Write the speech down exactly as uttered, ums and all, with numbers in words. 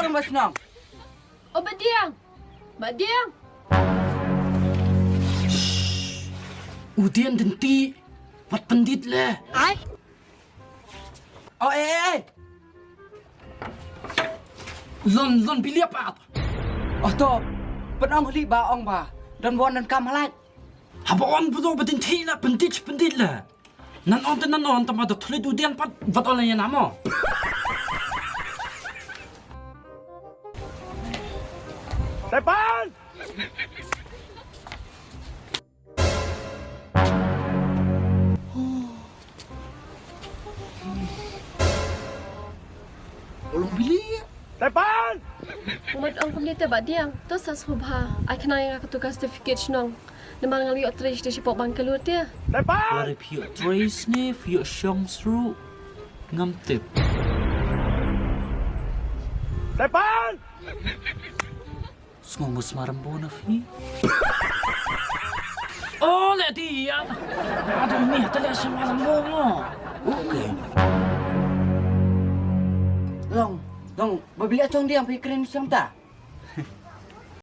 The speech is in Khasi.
Orang ba shnong. O Badiang. Badiang. U Dian denti. Wat pyndit le. Ai. O eh eh eh. Lon lon bilia pat. O to. Pynong hli ba ong ba don wan nan kam halai. Haba on budo ba denti la pyndit pyndit le. Nan on te nan on tama da thule du dian pat wat on la yana mo. Tepan! Ulung bili. Tepan! Umat ong kumne te Badiang. To sa sngewbha. Ai khnang ïa nga katu ka certificate shnong. Namar nga la ïoh trace te shipok Bangalore te. Tepan! Lare phi ïoh trace ne phi ïoh shong sru. Ngam tip. Tepan! Sngew mus marambo na phi. Oh le ti ya. Aduh ni hata le sma marambo mo. Okay. Long, long, ba bili achong diang phi kren sam ta.